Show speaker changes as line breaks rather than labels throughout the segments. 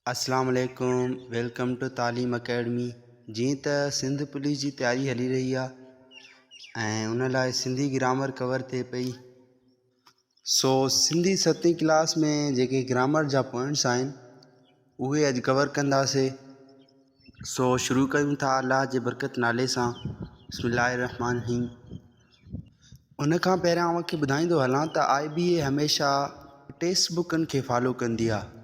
اسلام عليڪم welcome two تعليم اڪيڊمي جيئن ته سنڌ پوليس جي تياري هلي رهي آهي ۽ ان لاء سنڌي گرامر ڪور ٿئي پئي سو سنڌي ستين ڪلاس ۾ جيڪي گرامر جا پوائنٽس آهن اهي اڄ ڪور ڪنداسي سو شروع ڪيون ٿا الله جي برڪت نالي سان بسم الله الرحمن الرحيم ان کان پهريان اوهان کي ٻڌائيندو هلان ته آء بي اي هميشه ٽيڪسٽ بڪن کي فالو ڪندي آهي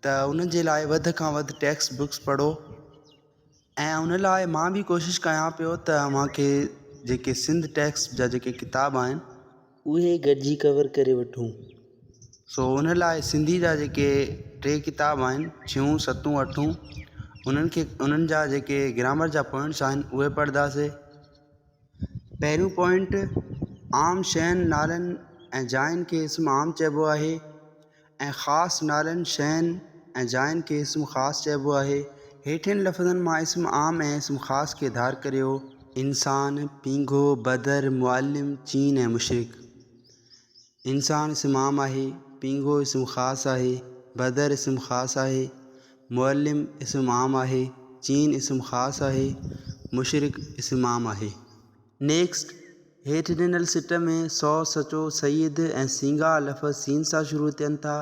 ته ان جي لاء وڌ کان وڌ ٽيڪسٽ بڪس پڙهو ۽ ان لاء مان به ڪوشش ڪيان پيو ته اوهان کي جيڪي سنڌ ٽيڪسٽ جا جيڪي ڪتاب آهن اهي گڏجي ڪور ڪري وٺون. سو ان لاء سنڌي جا جيڪي ٽي ڪتاب آهن ڇهون ستون اٺون انهن کي انهن جا جيڪي گرامر جا پوائنٽس آهن اهي پڙهنداسي. پهريون پوائنٽ عام شين نالن ۽ جاين کي اسم عام چئبو آهي. ۽ خاص نالن، شين ۽ جاين کي اسم خاص چئبو آهي. هيٺين لفظن مان اسم عام ۽ اسم خاص کي ڌار ڪريو. انسان، پينگهو، بدر، معلم، چين ۽ مشرڪ. انسان اسم عام آهي، پينگهو اسم خاص آهي، بدر اسم خاص آهي، معلم اسم عام آهي، چين اسم خاص آهي، مشرڪ اسم عام آهي. Next، هيٺ ڏنل سٽ ۾ سو، سچو، سيد ۽ سينگار لفظ سين سان شروع ٿين ٿا.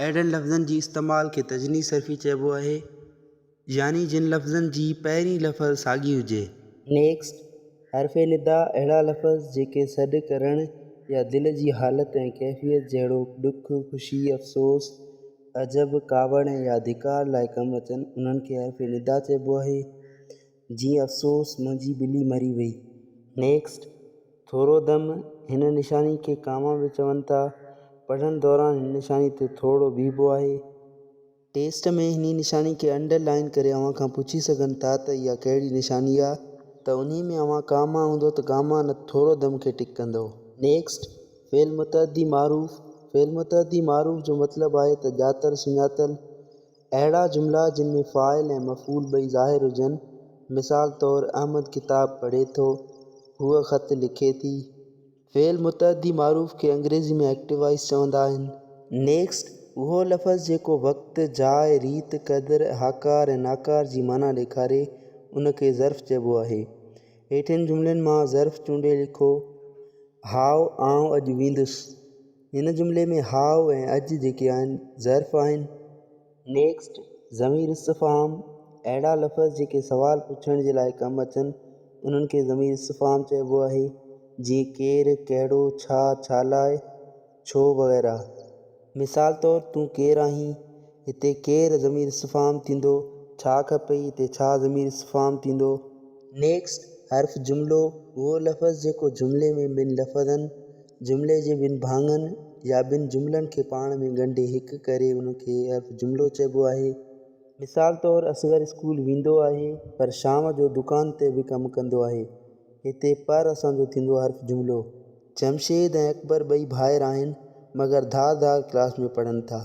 اهڙن لفظن جي استعمال کي تجنيس صرفي چئبو آهي، يعني جن لفظن جي پهرين لفظ ساڳي هجي. Next، حرف ندا، اهڙا لفظ جيڪي سڏ ڪرڻ يا دل جي حالت ۽ ڪيفيت جهڙوڪ ڏک، خوشي، افسوس، عجب، ڪاوڙ ۽ يا ڌڪار لاء ڪم اچن، انهن کي حرف ندا چئبو آهي. جيئن افسوس منهنجي ٻلي مري وئي. Next، ٿورو دم، هن نشاني کي ڪاما به چون ٿا. پڙهڻ دوران هن نشاني تي ٿورڙو بيهبو آهي. ٽيسٽ ۾ هني نشاني کي انڊر لائين ڪري اوهان کان پڇي سگهن ٿا ته اها ڪهڙي نشاني آ ته انهي ۾ اوهان ڪاما هوندو ته ڪاما نه ٿورو دم کي ٽڪ ڪندو. Next، فعل متعدي معروف، فعل متعدي معروف جو مطلب آهي ته ڄاتل سڃاتل، اهڙا جملا جن ۾ فاعل ۽ مفعول ٻئي ظاهر هجن، مثال طور، احمد ڪتاب پڙهي ٿو، هوء خط لکي ٿي. فعل متعدي معروف کي انگريزي ۾ Active Voice چوندا آهن. Next، اهو لفظ جيڪو وقت، جاء، ريت، قدر، هاڪار ۽ ناڪار جي معنيٰ ڏيکاري، ان کي ظرف چئبو آهي. هيٺين جملن مان ظرف چونڊي لکو. هائو، آئون اڄ ويندس. هن جملي ۾ هائو ۽ اڄ جيڪي آهن ظرف آهن. Next، ضمير استفهام، اهڙا لفظ جيڪي سوال پڇڻ جي لاء ڪم اچن انهن کي ضمير استفهام چئبو آهي، جيئن ڪير، ڪهڙو، ڇا، ڇا لاء، ڇو وغيره. مثال طور، تون ڪير آهين؟ هتي ڪير ضمير استفهام ٿيندو، ڇا کپئي؟ هتي ڇا ضمير استفهام ٿيندو. Next، حرف جملو، اهو لفظ جيڪو جملي ۾ ٻن لفظن، جملي جي ٻن ڀاڱن يا ٻن جملن کي پاڻ ۾ ڳنڍي هڪ ڪري ان کي حرف جملو چئبو آهي. مثال طور اصغر اسڪول ويندو آهي پر شام جو دڪان تي به ڪم ڪندو آهي. هتي پر اسان جو ٿيندو حرف جملو. جمشيد ۽ اڪبر ٻئي ڀائر آهن مگر ڌار ڌار ڪلاس ۾ پڙهن ٿا.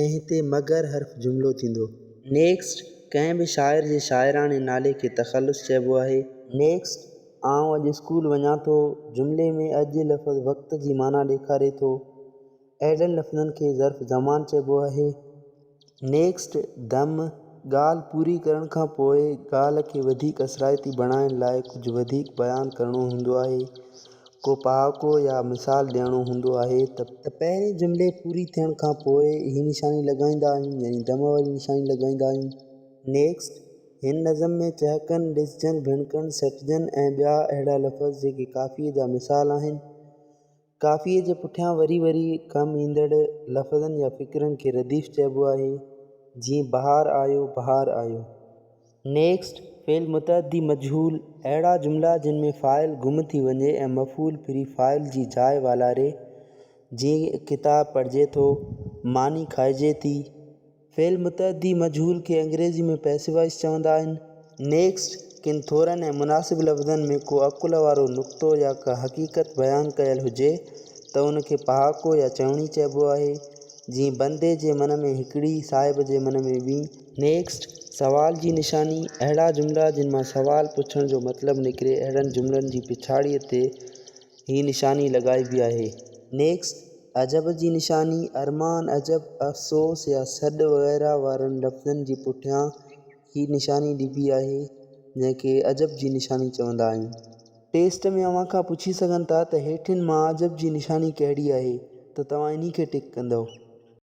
۽ هتي مگر حرف جملو ٿيندو. Next، ڪنهن به شاعر جي شاعراڻي نالي کي تخلص چئبو آهي. Next، آئون اڄ اسڪول وڃان ٿو جملي ۾ اڄ لفظ وقت جي معنيٰ ڏيکاري ٿو. اهڙن لفظن کي ظرف زمان چئبو آهي. Next، دم، ڳالهه پوري ڪرڻ کان پوء ڳالهه کي وڌيڪ اثرائتي بڻائڻ لاء ڪجهه وڌيڪ بيان ڪرڻو هوندو آهي. ڪو پهاڪو يا مثال ڏيڻو هوندو آهي ته. ته پهرين جملي پوري ٿيڻ کان پوء هي نشاني لڳائيندا آهيون يعني دم واري نشاني لڳائيندا آهيون. Next، هن نظم ۾ چهڪن، ڏسجن، ڀڻڪن، سٽجن ۽ ٻيا اهڙا لفظ جيڪي قافيي جا مثال آهن. قافيي جي پٺيان وري وري ڪم ايندڙ لفظن يا فقرن کي رديف چئبو آهي، جيئن بهار آيو، بهار آيو. Next، فعل متعدي مجهول، اهڙا جملا جن ۾ فاعل گم ٿي وڃي ۽ مفعول ڦري فاعل جي جاء والاري، جيئن ڪتاب پڙهجي ٿو، ماني کائجي ٿي. فعل متعدي مجهول کي انگريزي ۾ Passive Voice چوندا آهن. Next، ڪن ٿورن ۽ مناسب لفظن ۾ ڪو عقل وارو نقطو يا ڪا حقيقت بيان ڪيل هجي ته ان کي پهاڪو يا چوڻي چئبو آهي، جيئن بندي جي من ۾ هڪڙي، صاحب جي من ۾ ٻي. Next، سوال جي نشاني، اهڙا جملا جن مان سوال پڇڻ جو مطلب نڪري اهڙن جملن جي پڇاڙيء تي هي نشاني لڳائبي آهي. Next، عجب جي نشاني، ارمان، عجب، افسوس يا سڏ وغيره وارن لفظن جي پٺيان هي نشاني ڏبي آهي، جنهن کي عجب جي نشاني چوندا آهيون. ٽيسٽ ۾ اوهان کان پڇي سگهن ٿا ته هيٺين مان عجب جي نشاني ڪهڙي آهي ته توهان انهي کي ٽڪ ڪندؤ.